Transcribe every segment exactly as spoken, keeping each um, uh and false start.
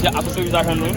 Atouche vizaj an nou.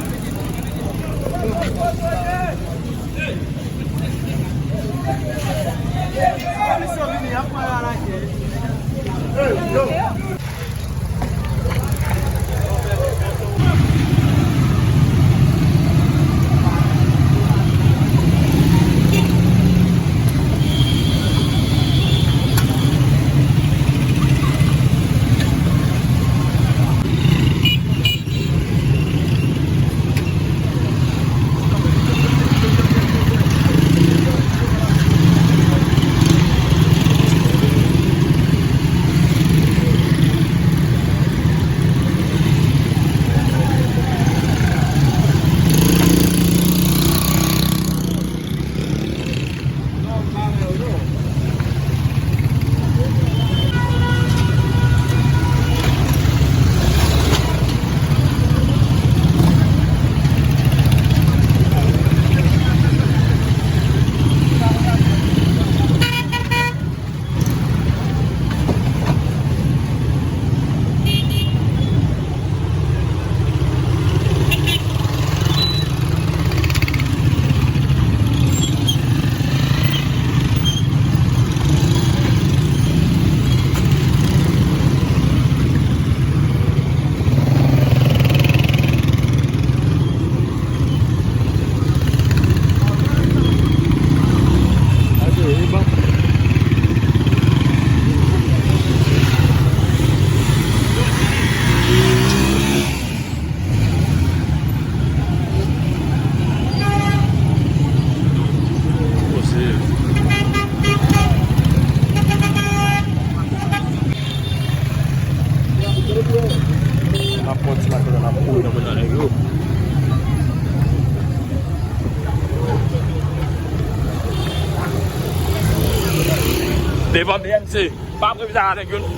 N ap pran ti maten an, n ap kouri nan men nèg yo. Devan B M C, pa previza avèk yo non.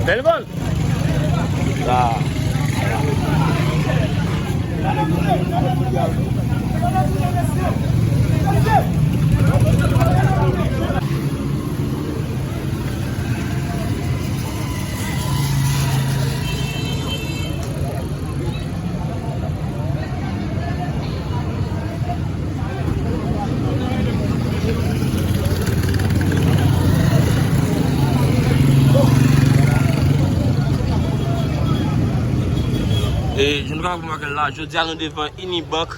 Telefòn. La. E, jan nou kapab remake la, jodi a nou devan Unibank,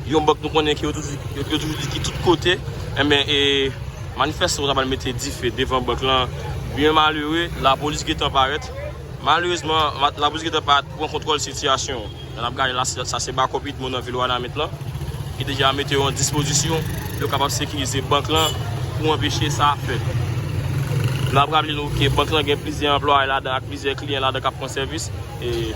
yon bank nou konnen ke yo toujou, yo, yo toujou di ki tout kote. Enben, e, manifeste yo ta pral mete dife devan bank lan. Byen malere, lapolis gentan parèt. Malerezman, ma-, lapolis gentan parèt pou pran kontwòl sitiyasyon an. Jan n ap gade la, sa, sa se bakòp UDMO nan vil Wanament lan, ki deja mete yo an dispozisyon pou yo kapab sekirize bank lan pou anpeche sa fèt. N ap raple nou ke bank lan gen plizyè anplwaye ladan ak plizyè kliyan ladan k ap pran sèvis. E,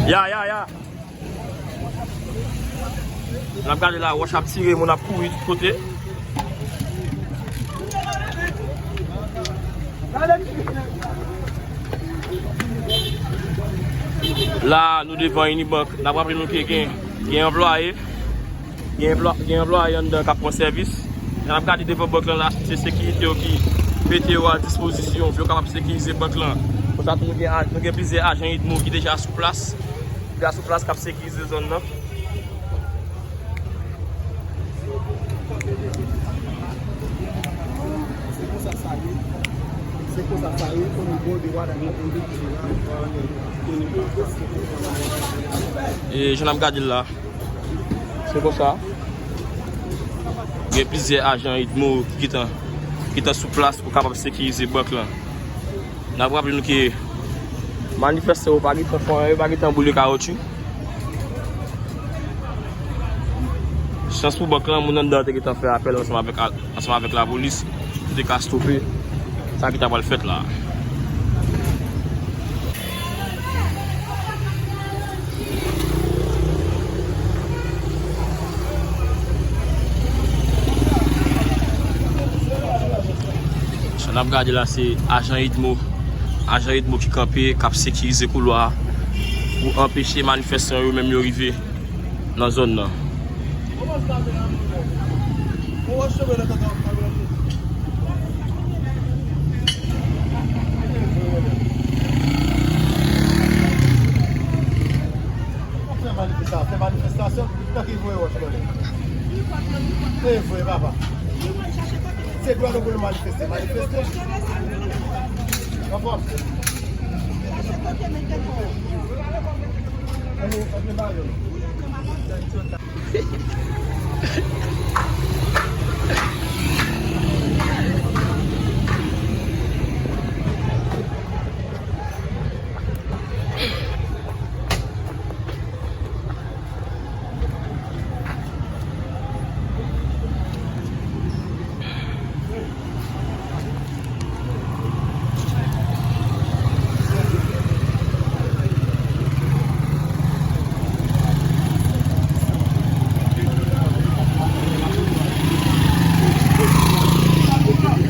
ya, ya, ya. N ap gade la, wòch ap tire, moun ap kouri tout kote. La, nou devan Unibank. N ap raple nou ke gen, gen anplwaye. Gen anplwa-, gen anplwaye anndan k ap pran sèvis. Jan n ap gade devan bank lan la, se sekirite yo ki mete yo a dispozisyon pou yo kapab sekirize bank lan. Konsa tou, nou gen a-, nou gen plizyè ajan UDMO ki deja sou plas. Ki deja sou plas k ap sekirize zòn nan. Se konsa sa ye. Se konsa sa ye. Onivo de Wanament. E jan n ap gade l la, se konsa. Gen plizyè ajan UDMO ki gentan, ki gentan sou plas pou kapab sekirize bank lan. N ap raple nou ke manifeste yo pa gentan fè anyen, yo pa gentan boule kawotchou. Chans pou bank lan, moun anndan an te gentan fè apèl ansanm avèk, ansanm avèk lapolis pou te ka stope sa ki ta pral fèt la. Sa n ap gade la, se ajan UDMO, ajan UDMO ki kanpe, k ap sekirize koulwa a pou anpeche manifestan yo menm yo rive nan zòn nan. Fè manifestasyon, fè manifestasyon, tanki voye wòch nan men. E vre, papa. Se dwa nou pou nou manifeste, manifeste. Anfòm. Ann, ann, ann, ann.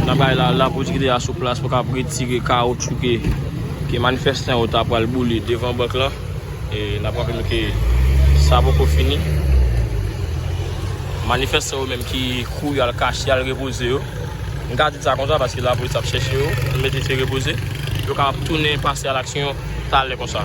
N ap gade la, lapolis ki te a sou plas pou kab retire kawotchou ke, ke manifestan yo ta pral boule devan bank lan. E n ap raple nou ke sa poko fini. Manifestan yo menm ki kouri al kache, al repoze yo. M ka di sa konsa paske lapolis ap chèche yo, mete se repoze. Yo kapab tounen pase a laksyon talè konsa.